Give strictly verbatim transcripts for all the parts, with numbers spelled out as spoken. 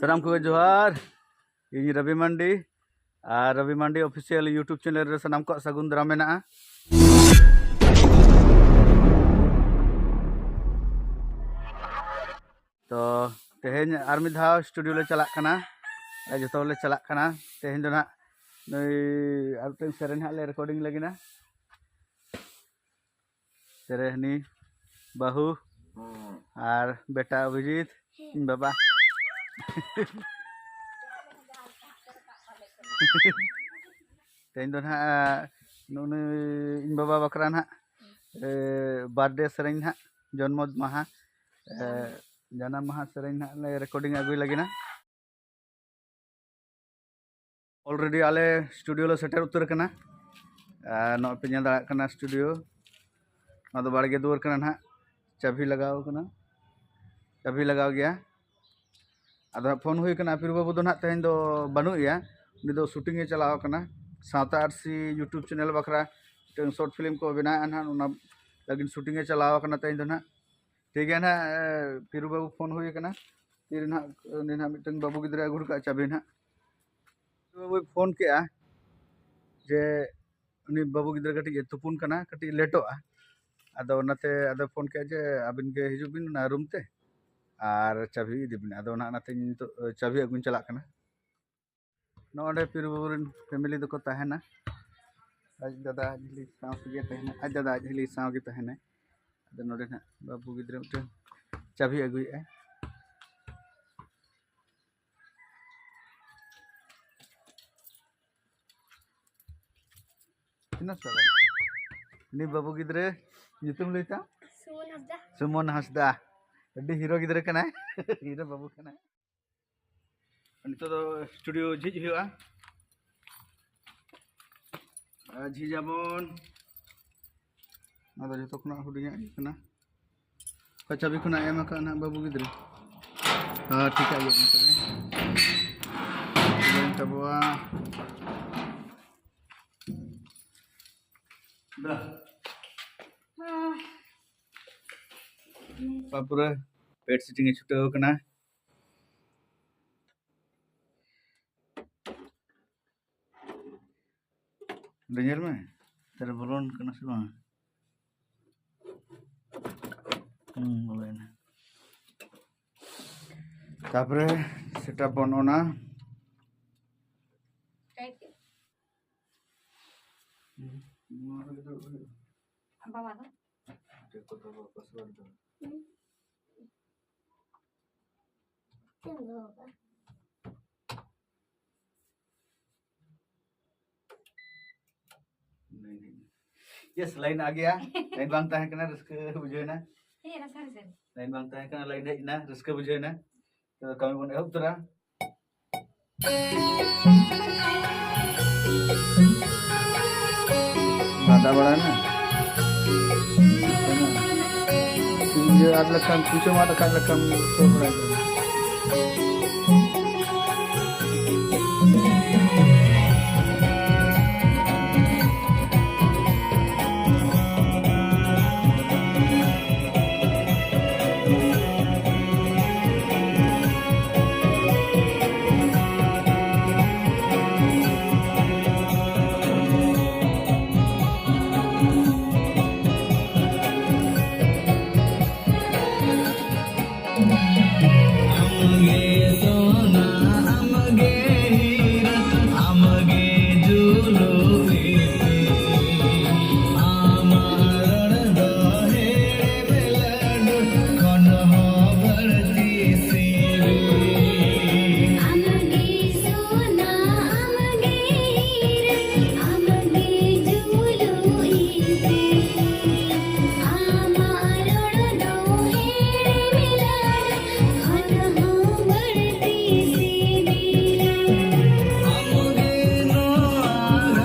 ᱥᱟᱱᱟᱢ ᱠᱚᱜᱮ ᱡᱚᱦᱟᱨ᱾ ᱤᱧ ᱨᱚᱵᱤ ᱢᱟᱱᱰᱤ, ᱟᱨ ᱨᱚᱵᱤ ᱢᱟᱱᱰᱤ ᱚᱯᱷᱤᱥᱤᱭᱟᱞ YouTube ᱪᱮᱱᱮᱞ ᱨᱮ ᱥᱟᱱᱟᱢ ᱠᱚᱣᱟᱜ ᱥᱟᱹᱜᱩᱱ ᱫᱟᱨᱟᱢ ᱢᱮᱱᱟᱜᱼᱟ᱾ ᱛᱚ ᱛᱮᱦᱮᱧ ᱟᱨ ᱢᱤᱫ ᱫᱷᱟᱣ ᱥᱴᱩᱰᱤᱭᱳ ᱞᱮ ᱪᱟᱞᱟᱜ ᱠᱟᱱᱟ, ᱟᱨ ᱡᱚᱛᱚ ᱦᱚᱲ ᱞᱮ ᱪᱟᱞᱟᱜ ᱠᱟᱱᱟ᱾ ᱛᱮᱦᱮᱧ ᱫᱚ ᱱᱟᱦᱟᱜ ᱱᱩᱭ ᱟᱨ ᱢᱤᱫᱴᱮᱱ ᱥᱮᱨᱮᱧ ᱦᱟᱸᱜ ᱞᱮ ᱨᱮᱠᱚᱨᱰᱤᱝ ᱞᱟᱹᱜᱤᱫ ᱱᱟ᱾ ᱥᱮᱨᱮᱧ ᱦᱟᱹᱱᱤ ᱵᱟᱹᱦᱩ ᱟᱨ ᱵᱮᱴᱟ ᱚᱵᱷᱤᱡᱤᱛ, ᱤᱧ ᱵᱟᱵᱟ᱾ ᱛᱮᱦᱮᱧ ᱫᱚ ᱱᱟᱦᱟᱜ ᱱᱩᱜᱼᱩ ᱱᱩᱭ ᱤᱧ ᱵᱟᱵᱟ ᱵᱟᱠᱷᱨᱟ ᱱᱟᱦᱟᱜ ᱵᱟᱨᱛᱷᱰᱮ ᱥᱮᱨᱮᱧ ᱱᱟᱦᱟᱜ, ᱡᱚᱱᱢᱚ ᱢᱟᱦᱟ, ᱮ, ᱡᱟᱱᱟᱢ ᱢᱟᱦᱟ ᱥᱮᱨᱮᱧ ᱱᱟᱦᱟᱜ ᱞᱮ ᱨᱮᱠᱚᱨᱰᱤᱝ ᱟᱹᱜᱩᱭ ᱞᱟᱹᱜᱤᱫ ᱱᱟ᱾ ᱚᱞᱨᱮᱰᱤ ᱟᱞᱮ ᱥᱴᱩᱰᱤᱭᱳ ᱞᱮ ᱥᱮᱴᱮᱨ ᱩᱛᱟᱹᱨ ᱟᱠᱟᱱᱟ᱾ ᱟᱨ ᱱᱚᱜᱼᱚᱭ ᱯᱮ ᱧᱮᱞ ᱫᱟᱲᱮᱭᱟᱜ ᱠᱟᱱᱟ ᱥᱴᱩᱰᱤᱭᱳ, ᱱᱚᱣᱟ ᱫᱚ ᱵᱟᱲᱜᱮ ᱫᱩᱣᱟᱹᱨ ᱠᱟᱱᱟ ᱱᱟᱦᱟᱜ᱾ ᱪᱟᱹᱵᱤ ᱞᱟᱜᱟᱣ ᱠᱟᱱᱟ, ᱪᱟᱹᱵᱤ ᱞᱟᱜᱟᱣ ᱜᱮᱭᱟ᱾ ᱟᱫᱚ ᱦᱟᱸᱜ ᱯᱷᱳᱱ ᱦᱩᱭ ᱠᱟᱱᱟ, ᱯᱤᱨᱩ ᱵᱟᱹᱵᱩ ᱫᱚ ᱱᱟᱦᱟᱜ ᱛᱮᱦᱮᱧ ᱫᱚ ᱵᱟᱹᱱᱩᱜ ᱮᱭᱟ, ᱩᱱᱤ ᱫᱚ ᱥᱩᱴᱤᱝ ᱮ ᱪᱟᱞᱟᱣ ᱠᱟᱱᱟ᱾ ᱥᱟᱶᱛᱟ ᱟᱹᱨᱥᱤ YouTube ᱪᱮᱱᱮᱞ ᱵᱟᱠᱷᱨᱟ ᱢᱤᱫᱴᱟᱝ ᱥᱚᱨᱴ ᱯᱷᱤᱞᱢ ᱠᱚ ᱵᱮᱱᱟᱣᱮᱫᱼᱟ ᱱᱟᱦᱟᱜ, ᱚᱱᱟ ᱞᱟᱹᱜᱤᱫ ᱥᱩᱴᱤᱝ ᱮ ᱪᱟᱞᱟᱣ ᱠᱟᱱᱟ ᱛᱮᱦᱮᱧ ᱫᱚ ᱱᱟᱦᱟᱜ᱾ ᱴᱷᱤᱠ ᱜᱮᱭᱟ ᱱᱟᱦᱟᱜ, ᱮ, ᱯᱤᱨᱩ ᱵᱟᱹᱵᱩ ᱯᱷᱳᱱ ᱦᱩᱭ ᱠᱟᱱᱟ, ᱛᱤᱨᱮ ᱱᱟᱦᱟᱜ ᱩᱱᱤ ᱱᱟᱦᱟᱜ ᱢᱤᱫᱴᱟᱝ ᱵᱟᱹᱵᱩ ᱜᱤᱫᱽᱨᱟᱹ ᱟᱹᱜᱩ ᱦᱚᱴᱚ ᱠᱟᱜᱼᱟ ᱪᱟᱹᱵᱤ ᱱᱟᱦᱟᱜ᱾ ᱯᱤᱨᱩ ᱵᱟᱹᱵᱩᱭ ᱯᱷᱳᱱ ᱠᱮᱜᱼᱟ ᱡᱮ ᱩᱱᱤ ᱵᱟᱹᱵᱩ ᱜᱤᱫᱽᱨᱟᱹ ᱠᱟᱹᱴᱤᱡ ᱮ ᱛᱩᱯᱩᱱ ᱠᱟᱱᱟ, ᱠᱟᱹᱴᱤᱡ ᱞᱮᱴᱚᱜᱼᱟ᱾ ᱟᱫᱚ ᱚᱱᱟᱛᱮ ᱟᱫᱚ ᱯᱷᱳᱱ ᱠᱮᱜᱼᱟ ᱡᱮ ᱟᱹᱵᱤᱱ ᱜᱮ ᱦᱤᱡᱩᱜ ᱵᱤᱱ ᱚᱱᱟ ᱨᱩᱢ ᱛᱮ ᱟᱨ ᱪᱟᱹᱵᱤ ᱤᱫᱤ ᱵᱤᱱ᱾ ᱟᱫᱚ ᱚᱱᱟ, ᱚᱱᱟᱛᱮ ᱤᱧ ᱱᱤᱛᱚᱜ ᱪᱟᱹᱵᱤ ᱟᱹᱜᱩᱧ ᱪᱟᱞᱟᱜ ᱠᱟᱱᱟ᱾ ᱱᱚᱰᱮ ᱯᱤᱨᱩ ᱵᱟᱹᱵᱩ ᱨᱮᱱ ᱯᱷᱮᱢᱮᱞᱤ ᱫᱚᱠᱚ ᱛᱟᱦᱮᱱᱟ᱾ ᱟᱡ ᱫᱟᱫᱟ ᱟᱡ ᱦᱤᱞᱤ ᱥᱟᱶ ᱛᱮᱜᱮ ᱛᱟᱦᱮᱱᱟ, ᱟᱡ ᱫᱟᱫᱟ ᱟᱡ ᱦᱤᱞᱤ ᱥᱟᱶ ᱜᱮ ᱛᱟᱦᱮᱱᱟᱭ᱾ ᱟᱫᱚ ᱱᱚᱰᱮ ᱱᱟᱦᱟᱜ ᱵᱟᱹᱵᱩ ᱜᱤᱫᱽᱨᱟᱹ ᱢᱤᱫᱴᱮᱱ ᱪᱟᱹᱵᱤ ᱟᱹᱜᱩᱭᱮᱫᱼᱟᱭ᱾ ᱛᱤᱱᱟᱹᱜ ᱥᱟᱞᱟ? ᱩᱱᱤ ᱵᱟᱹᱵᱩ ᱜᱤᱫᱽᱨᱟᱹ ᱧᱩᱛᱩᱢ ᱞᱟᱹᱭ ᱛᱟᱢ? ᱥᱩᱢᱚᱱ ᱦᱟᱸᱥᱫᱟ᱾ ᱥᱩᱢᱚᱱ ᱦᱟᱸᱥᱫᱟ᱾ ᱟᱹᱰᱤ ᱦᱤᱨᱳ ᱜᱤᱫᱽᱨᱟᱹ ᱠᱟᱱᱟᱭ᱾ ᱦᱤᱨᱳ ᱵᱟᱹᱵᱩ ᱠᱟᱱᱟᱭ᱾ ᱱᱤᱛᱚᱜ ᱫᱚ ᱥᱴᱩᱰᱤᱭᱳ ᱡᱷᱤᱡ ᱦᱩᱭᱩᱜᱼᱟ᱾ ᱟᱨ ᱡᱷᱤᱡ ᱟᱵᱚᱱ᱾ ᱱᱚᱣᱟ ᱫᱚ ᱡᱚᱛᱚ ᱠᱷᱚᱱᱟᱜ ᱦᱩᱰᱤᱧᱟᱜ ᱜᱮ ᱠᱟᱱᱟ᱾ ᱚᱠᱟ ᱪᱟᱹᱵᱤ ᱠᱷᱚᱱᱟᱜ ᱮᱢ ᱟᱠᱟᱫ ᱱᱟᱦᱟᱜ ᱵᱟᱹᱵᱩ ᱜᱤᱫᱽᱨᱟᱹ? ᱦᱮᱸ, ᱴᱷᱤᱠᱟᱜ ᱜᱮ ᱮᱢ ᱟᱠᱟᱫ᱾ ᱵᱟᱹᱧ ᱛᱟᱵᱚᱣᱟ᱾ ᱫᱟ᱾ ᱛᱟᱨᱯᱚᱨᱮ ᱵᱮᱰ ᱥᱤᱴᱤᱝ ᱮ ᱪᱷᱩᱴᱟᱹᱣ ᱟᱠᱟᱱᱟ᱾ ᱚᱸᱰᱮ ᱧᱮᱞ ᱢᱮ, ᱛᱟᱦᱞᱮ ᱵᱚᱞᱚᱱ ᱠᱟᱱᱟ ᱥᱮ ᱵᱟᱝ? ᱦᱩᱸ, ᱵᱚᱞᱚᱭᱮᱱᱟ᱾ ᱛᱟᱯᱚᱨᱮ ᱥᱮᱴᱟᱯ ᱵᱚᱱ ᱚᱱᱟ᱾ ᱱᱚᱣᱟ ᱨᱮᱜᱮ ᱫᱚ ᱦᱩᱭᱩᱜᱼᱟ᱾ ᱵᱟᱵᱟ ᱫᱚ? ᱪᱮᱫ ᱠᱚ ᱫᱚ password ᱫᱚ? ᱭᱮᱥ, ᱞᱟᱭᱤᱱ ᱟ ᱜᱮᱭᱟ᱾ ᱞᱟᱭᱤᱱ ᱵᱟᱝ ᱛᱟᱦᱮᱸ ᱠᱟᱱᱟ, ᱨᱟᱹᱥᱠᱟᱹ ᱵᱩᱡᱷᱟᱹᱣ ᱮᱱᱟ᱾ ᱦᱮᱸ, ᱨᱟᱥᱟ ᱨᱟᱥᱟ᱾ ᱞᱟᱭᱤᱱ ᱵᱟᱝ ᱛᱟᱦᱮᱸ ᱠᱟᱱᱟ, ᱞᱟᱭᱤᱱ ᱦᱮᱡ ᱮᱱᱟ, ᱨᱟᱹᱥᱠᱟᱹ ᱵᱩᱡᱷᱟᱹᱣ ᱮᱱᱟ᱾ ᱛᱚ, ᱠᱟᱹᱢᱤ ᱵᱚᱱ ᱮᱦᱚᱵ ᱩᱛᱟᱹᱨᱟ᱾ ᱞᱟᱸᱫᱟ ᱵᱟᱲᱟᱭ ᱢᱮ᱾ ᱤᱭᱟᱹ ᱟᱨ ᱞᱮᱠᱷᱟᱱ ᱯᱩᱡᱟᱹ ᱢᱟ ᱞᱮᱠᱷᱟᱱ ᱞᱮᱠᱷᱟᱱ ᱛᱚ ᱵᱟᱲᱟᱭ ᱢᱮ᱾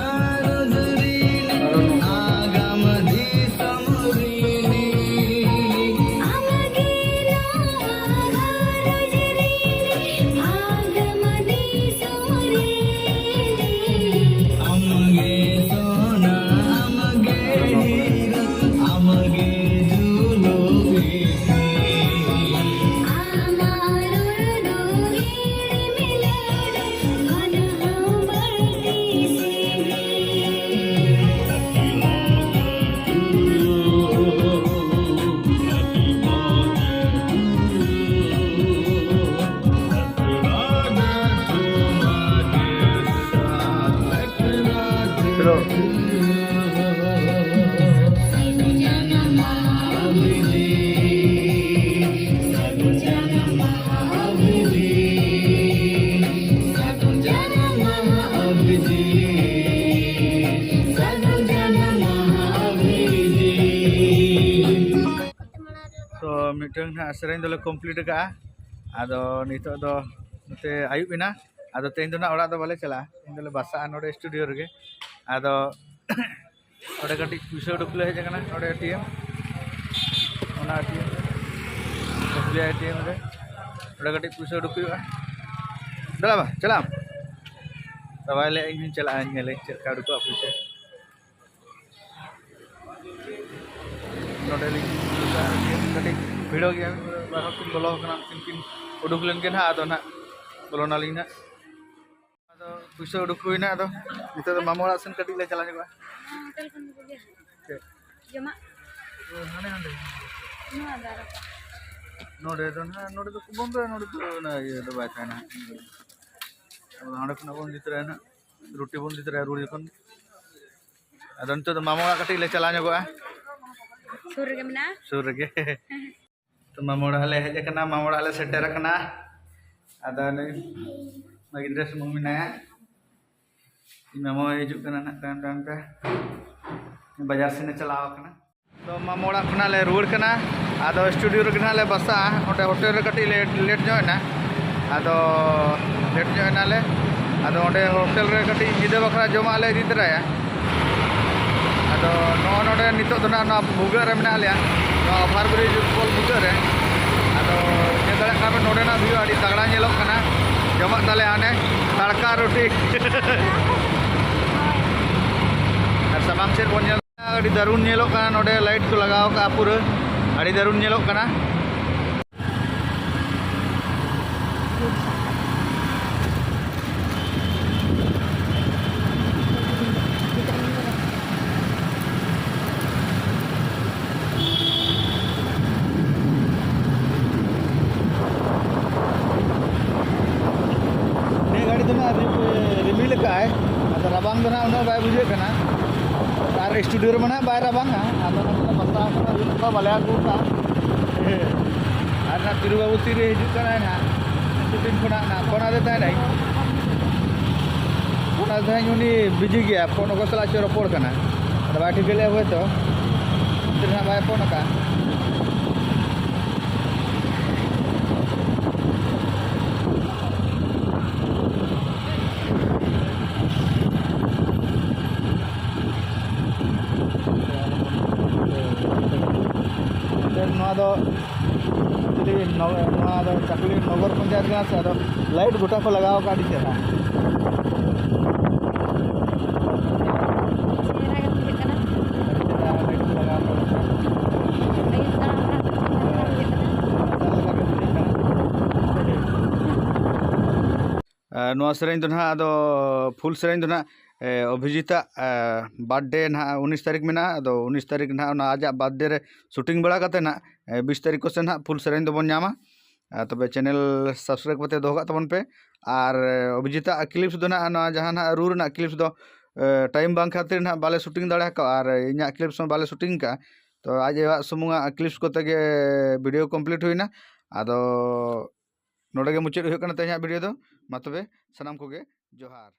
ᱛᱚ ᱢᱤᱫᱴᱟᱝ ᱱᱟᱦᱟᱜ ᱥᱮᱨᱮᱧ ᱫᱚᱞᱮ ᱠᱚᱢᱯᱞᱤᱴ ᱟᱠᱟᱫᱼᱟ᱾ ᱟᱫᱚ ᱱᱤᱛᱚᱜ ᱫᱚ ᱱᱚᱛᱮ ᱟᱹᱭᱩᱵ ᱮᱱᱟ᱾ ᱟᱫᱚ ᱛᱮᱦᱮᱧ ᱫᱚ ᱱᱟᱦᱟᱜ ᱚᱲᱟᱜ ᱫᱚ ᱵᱟᱞᱮ ᱪᱟᱞᱟᱜᱼᱟ, ᱛᱮᱦᱮᱧ ᱫᱚᱞᱮ ᱵᱟᱥᱟᱜᱼᱟ ᱱᱚᱰᱮ ᱥᱴᱩᱰᱤᱭᱳ ᱨᱮᱜᱮ᱾ ᱟᱫᱚ ᱚᱸᱰᱮ ᱠᱟᱹᱴᱤᱡ ᱯᱩᱭᱥᱟᱹ ᱩᱰᱩᱠ ᱞᱮ ᱦᱮᱡ ᱟᱠᱟᱱᱟ, ᱱᱚᱰᱮ ᱮᱴᱤᱮᱢ, ᱚᱱᱟ ATM, S B I ATM ᱨᱮ ᱚᱸᱰᱮ ᱠᱟᱹᱴᱤᱡ ᱯᱩᱭᱥᱟᱹ ᱩᱰᱩᱠ ᱦᱩᱭᱩᱜᱼᱟ᱾ ᱫᱮᱞᱟ ᱵᱟ, ᱪᱟᱞᱟᱜ ᱟᱢ? ᱵᱟᱵᱟᱭ ᱞᱟᱹᱭᱮᱫ, "ᱤᱧ ᱦᱚᱸᱧ ᱪᱟᱞᱟᱜᱼᱟ, ᱧᱮᱞᱟᱹᱧ ᱪᱮᱫ ᱞᱮᱠᱟ ᱩᱰᱩᱠᱚᱜᱼᱟ ᱯᱩᱭᱥᱟᱹ᱾" ᱱᱚᱰᱮ ᱞᱤᱧ ᱠᱟᱹᱴᱤᱡ ᱵᱷᱤᱲᱚ ᱜᱮᱭᱟ, ᱵᱟᱨ ᱦᱚᱲ ᱠᱤᱱ ᱵᱚᱞᱚ ᱟᱠᱟᱱᱟ, ᱩᱱᱠᱤᱱ ᱠᱤᱱ ᱩᱰᱩᱠ ᱞᱮᱱ ᱜᱮ ᱱᱟᱦᱟᱜ, ᱟᱫᱚ ᱱᱟᱦᱟᱜ ᱵᱚᱞᱚᱱᱟᱞᱤᱧ ᱱᱟᱦᱟᱜ᱾ ᱟᱫᱚ ᱯᱩᱭᱥᱟᱹ ᱩᱰᱩᱠ ᱦᱩᱭᱱᱟ, ᱟᱫᱚ ᱱᱤᱛᱚᱜ ᱫᱚ ᱢᱟᱢᱟ ᱚᱲᱟᱜ ᱥᱮᱱ ᱠᱟᱹᱴᱤᱡ ᱞᱮ ᱪᱟᱞᱟᱣ ᱧᱚᱜᱚᱜᱼᱟ᱾ ᱦᱮᱸ, ᱦᱳᱴᱮᱞ ᱠᱷᱚᱱ ᱜᱮ ᱟᱹᱜᱩᱭᱟ᱾ ᱪᱮᱫ? ᱡᱚᱢᱟᱜ? ᱳ, ᱦᱟᱸᱰᱮ, ᱦᱟᱸᱰᱮ᱾ ᱱᱚᱣᱟ ᱫᱟᱨᱮ ᱠᱚ᱾ ᱱᱚᱰᱮ ᱫᱚ ᱱᱟᱦᱟᱜ, ᱱᱚᱰᱮ ᱫᱚ ᱵᱚᱱᱫᱚᱭᱟ, ᱱᱚᱰᱮ ᱫᱚ ᱚᱱᱟ ᱤᱭᱟᱹ ᱫᱚ ᱵᱟᱭ ᱛᱟᱦᱮᱱᱟ᱾ ᱟᱫᱚ ᱦᱟᱸᱰᱮ ᱠᱷᱚᱱᱟᱜ ᱵᱚᱱ ᱤᱫᱤ ᱛᱚᱨᱟᱭᱟ ᱱᱟᱦᱟᱜ, ᱨᱩᱴᱤ ᱵᱚᱱ ᱤᱫᱤ ᱛᱚᱨᱟᱭᱟ ᱨᱩᱣᱟᱹᱲ ᱡᱚᱠᱷᱚᱱ᱾ ᱟᱫᱚ ᱱᱤᱛᱚᱜ ᱫᱚ ᱢᱟᱢᱟ ᱚᱲᱟᱜ ᱠᱟᱹᱴᱤᱡ ᱞᱮ ᱪᱟᱞᱟᱣ ᱧᱚᱜᱚᱜᱼᱟ᱾ ᱥᱩᱨ ᱨᱮᱜᱮ ᱢᱮᱱᱟᱜᱼᱟ᱾ ᱥᱩᱨ ᱨᱮᱜᱮ᱾ ᱛᱚ ᱢᱟᱢᱟ ᱚᱲᱟᱜ ᱞᱮ ᱦᱮᱡ ᱟᱠᱟᱱᱟ, ᱢᱟᱢᱟ ᱚᱲᱟᱜ ᱞᱮ ᱥᱮᱴᱮᱨ ᱟᱠᱟᱱᱟ᱾ ᱟᱫᱚ ᱱᱩᱭ ᱢᱟ ᱜᱤᱫᱽᱨᱟᱹ ᱥᱩᱢᱩᱝ ᱢᱮᱱᱟᱭᱟ᱾ ᱤᱧ ᱢᱟᱢᱟ ᱦᱚᱸᱭ ᱦᱤᱡᱩᱜ ᱠᱟᱱᱟ ᱱᱟᱜ ᱛᱟᱭᱚᱢ ᱛᱟᱭᱚᱢ ᱛᱮ, ᱵᱟᱡᱟᱨ ᱥᱮᱱᱮ ᱪᱟᱞᱟᱣ ᱟᱠᱟᱱᱟ᱾ ᱛᱚ ᱢᱟᱢᱟ ᱚᱲᱟᱜ ᱠᱷᱚᱱᱟᱜ ᱞᱮ ᱨᱩᱣᱟᱹᱲ ᱠᱟᱱᱟ᱾ ᱟᱫᱚ ᱥᱴᱩᱰᱤᱭᱳ ᱨᱮᱜᱮ ᱱᱟᱜ ᱞᱮ ᱵᱟᱥᱟᱜᱼᱟ᱾ ᱚᱸᱰᱮ ᱦᱳᱴᱮᱞ ᱨᱮ ᱠᱟᱹᱴᱤᱡ ᱞᱮ ᱞᱮᱴ ᱧᱚᱜ ᱮᱱᱟ᱾ ᱟᱫᱚ ᱞᱮᱴ ᱧᱚᱜ ᱮᱱᱟᱞᱮ᱾ ᱟᱫᱚ ᱚᱸᱰᱮ ᱦᱳᱴᱮᱞ ᱨᱮ ᱠᱟᱹᱴᱤᱡ ᱧᱤᱫᱟᱹ ᱵᱟᱠᱷᱨᱟ ᱡᱚᱢᱟᱜ ᱞᱮ ᱤᱫᱤ ᱛᱚᱨᱟᱭᱟ᱾ ᱟᱫᱚ ᱱᱚᱜᱼᱚ ᱱᱚᱰᱮ ᱱᱤᱛᱚᱜ ᱫᱚ ᱱᱟᱜ ᱱᱚᱣᱟ ᱵᱷᱩᱜᱟᱹᱜ ᱨᱮ ᱢᱮᱱᱟᱜ ᱞᱮᱭᱟ, ᱱᱚᱣᱟ ᱚᱵᱷᱟᱨ ᱵᱨᱤᱡᱽ ᱯᱳᱞ ᱵᱷᱩᱜᱟᱹᱜ ᱨᱮ᱾ ᱟᱫᱚ ᱧᱮᱞ ᱫᱟᱲᱮᱭᱟᱜ ᱠᱟᱱᱟ ᱯᱮ, ᱱᱚᱰᱮᱱᱟᱜ ᱵᱷᱤᱭᱩ ᱟᱹᱰᱤ ᱛᱟᱜᱲᱟ ᱧᱮᱞᱚᱜ ᱠᱟᱱᱟ᱾ ᱡᱚᱢᱟᱜ ᱛᱟᱞᱮ ᱦᱟᱱᱮ ᱛᱟᱲᱠᱟ ᱨᱩᱴᱤ ᱟᱨ ᱥᱟᱢᱟᱝ ᱥᱮᱫ ᱵᱚᱱ ᱧᱮᱞ ᱟᱹᱰᱤ ᱫᱟᱨᱩᱱ ᱧᱮᱞᱚᱜ ᱠᱟᱱᱟ, ᱱᱚᱰᱮ ᱞᱟᱭᱤᱴ ᱠᱚ ᱞᱟᱜᱟᱣ ᱠᱟᱜᱼᱟ, ᱯᱩᱨᱟᱹ ᱟᱹᱰᱤ ᱫᱟᱨᱩᱱ ᱧᱮᱞᱚᱜ ᱠᱟᱱᱟ᱾ ᱱᱤᱭᱟᱹ ᱜᱟᱹᱰᱤ ᱫᱚ ᱱᱟᱜ ᱨᱤ-, ᱨᱤᱢᱤᱞ ᱟᱠᱟᱫᱼᱟᱭ᱾ ᱨᱟᱵᱟᱝ ᱫᱚ ᱱᱟᱦᱟᱜ ᱩᱱᱟᱹᱜ ᱵᱟᱭ ᱵᱩᱡᱷᱟᱹᱜ ᱠᱟᱱᱟ, ᱟᱨ ᱥᱴᱩᱰᱤᱭᱳ ᱨᱮᱢᱟ ᱱᱟᱦᱟᱜ ᱵᱟᱭ ᱨᱟᱵᱟᱝᱟ᱾ ᱟᱫᱚ ᱱᱚᱛᱮ ᱫᱚ ᱵᱟᱥᱟ ᱠᱚ ᱵᱟᱞᱮ ᱟᱹᱜᱩ ᱠᱟᱜᱼᱟ᱾ ᱟᱨ ᱱᱟᱦᱟᱜ ᱛᱤᱨᱩ ᱵᱟᱹᱵᱩ ᱛᱤᱨᱮ ᱦᱤᱡᱩᱜ ᱠᱟᱱᱟᱭ ᱱᱟᱦᱟᱜ ᱥᱩᱴᱤᱝ ᱠᱷᱚᱱᱟᱜ ᱱᱟᱦᱟᱜ ᱯᱷᱳᱱ ᱟᱫᱮ ᱛᱟᱦᱮᱱᱟᱭ᱾ ᱯᱷᱳᱱ ᱟᱫᱮ ᱛᱟᱦᱮᱸᱫ, ᱩᱱᱤ ᱵᱤᱡᱤ ᱜᱮᱭᱟ, ᱯᱷᱳᱱ ᱚᱠᱚᱭ ᱥᱟᱞᱟᱜ ᱪᱚ ᱨᱚᱯᱚᱲ ᱠᱟᱱᱟ, ᱟᱫᱚ ᱵᱟᱭ ᱴᱷᱤᱠᱟᱹ ᱞᱮᱫᱼᱟ ᱦᱚᱭᱛᱳ, ᱚᱱᱟᱛᱮ ᱱᱟᱦᱟᱜ ᱵᱟᱭ ᱯᱷᱳᱱ ᱟᱠᱟᱫᱼᱟ᱾ ᱱᱚᱣᱟ ᱫᱚ actually ᱱᱚ-, ᱱᱚᱣᱟ ᱫᱚ ᱪᱟᱠᱩᱞᱤ ᱱᱚᱜᱚᱨ ᱯᱚᱧᱪᱟᱭᱮᱛ ᱠᱟᱱᱟ ᱥᱮ, ᱟᱫᱚ ᱞᱟᱭᱤᱴ ᱜᱚᱴᱟ ᱠᱚ ᱞᱟᱜᱟᱣ ᱟᱠᱟᱫᱼᱟ, ᱟᱹᱰᱤ ᱪᱮᱦᱨᱟ᱾ ᱪᱮᱦᱨᱟ ᱜᱮ ᱵᱩᱡᱷᱟᱹᱜ ᱠᱟᱱᱟ᱾ ᱟᱹᱰᱤ ᱪᱮᱦᱨᱟ ᱞᱟᱭᱤᱴ ᱠᱚ ᱞᱟᱜᱟᱣ ᱟᱠᱟᱫᱼᱟ᱾ ᱟᱹᱭᱩᱵ ᱫᱟᱬᱟᱱ ᱵᱮᱲᱟ ᱠᱚ ᱪᱮᱦᱨᱟ ᱵᱩᱡᱷᱟᱹᱜ ᱠᱟᱱᱟ᱾ ᱵᱟᱡᱟᱨ ᱞᱮᱠᱟ ᱜᱮ ᱵᱩᱡᱷᱟᱹᱜ ᱠᱟᱱᱟ᱾ ᱟᱨ ᱱᱚᱣᱟ ᱥᱮᱨᱮᱧ ᱫᱚ ᱱᱟᱦᱟᱜ ᱟᱫᱚ ᱯᱷᱩᱞ ᱥᱮᱨᱮᱧ ᱫᱚ ᱱᱟᱦᱟᱜ, ᱮ, ᱚᱵᱷᱤᱡᱤᱛᱟᱜ, ᱮ, ᱵᱟᱨᱛᱷᱰᱮ ᱱᱟᱦᱟᱜ ᱩᱱᱤᱥ ᱛᱟᱹᱨᱤᱠᱷ ᱢᱮᱱᱟᱜᱼᱟ᱾ ᱟᱫᱚ ᱩᱱᱤᱥ ᱛᱟᱹᱨᱤᱠᱷ ᱱᱟᱦᱟᱜ ᱚᱱᱟ ᱟᱡᱟᱜ ᱵᱟᱨᱛᱷᱰᱮ ᱨᱮ ᱥᱩᱴᱤᱝ ᱵᱟᱲᱟ ᱠᱟᱛᱮ ᱱᱟᱦᱟᱜ, ᱮ, ᱵᱤᱥ ᱛᱟᱹᱨᱤᱠᱷ ᱠᱚᱥᱮᱫ ᱱᱟᱦᱟᱜ ᱯᱷᱩᱞ ᱥᱮᱨᱮᱧ ᱫᱚᱵᱚᱱ ᱧᱟᱢᱟ᱾ ᱟᱨ ᱛᱚᱵᱮ ᱪᱮᱱᱮᱞ ᱥᱟᱵᱥᱠᱨᱟᱭᱤᱵ ᱠᱟᱛᱮ ᱫᱚᱦᱚ ᱠᱟᱜ ᱛᱟᱵᱚᱱ ᱯᱮ᱾ ᱟᱨ, ᱮ, ᱚᱵᱷᱤᱡᱤᱛᱟᱜ ᱠᱞᱤᱯᱥ ᱫᱚ ᱱᱟᱦᱟᱜ, ᱱᱚᱣᱟ ᱡᱟᱦᱟᱸ ᱱᱟᱦᱟᱜ ᱨᱩ ᱨᱮᱱᱟᱜ ᱠᱞᱤᱯᱥ ᱫᱚ, ᱮ, ᱴᱟᱭᱤᱢ ᱵᱟᱝ ᱠᱷᱟᱹᱛᱤᱨ ᱱᱟᱦᱟᱜ ᱵᱟᱞᱮ ᱥᱩᱴᱤᱝ ᱫᱟᱲᱮ ᱟᱠᱟᱫᱼᱟ, ᱟᱨ ᱤᱧᱟᱹᱜ ᱠᱞᱤᱯᱥ ᱦᱚᱸ ᱵᱟᱞᱮ ᱥᱩᱴᱤᱝ ᱠᱟᱜᱼᱟ᱾ ᱛᱚ ᱟᱡ ᱟᱭᱳᱣᱟᱜ ᱥᱩᱢᱩᱝᱟᱜ ᱠᱞᱤᱯᱥ ᱠᱚᱛᱮ ᱜᱮ ᱵᱷᱤᱰᱤᱭᱳ ᱠᱚᱢᱯᱞᱤᱴ ᱦᱩᱭᱱᱟ᱾ ᱟᱫᱚ ᱱᱚᱰᱮ ᱜᱮ ᱢᱩᱪᱟᱹᱫ ᱦᱩᱭᱩᱜ ᱠᱟᱱᱟ ᱛᱮᱦᱮᱧᱟᱜ ᱵᱷᱤᱰᱤᱭᱳ ᱫᱚ᱾ ᱢᱟ ᱛᱚᱵᱮ ᱥᱟᱱᱟᱢ ᱠᱚᱜᱮ ᱡᱚᱦᱟᱨ᱾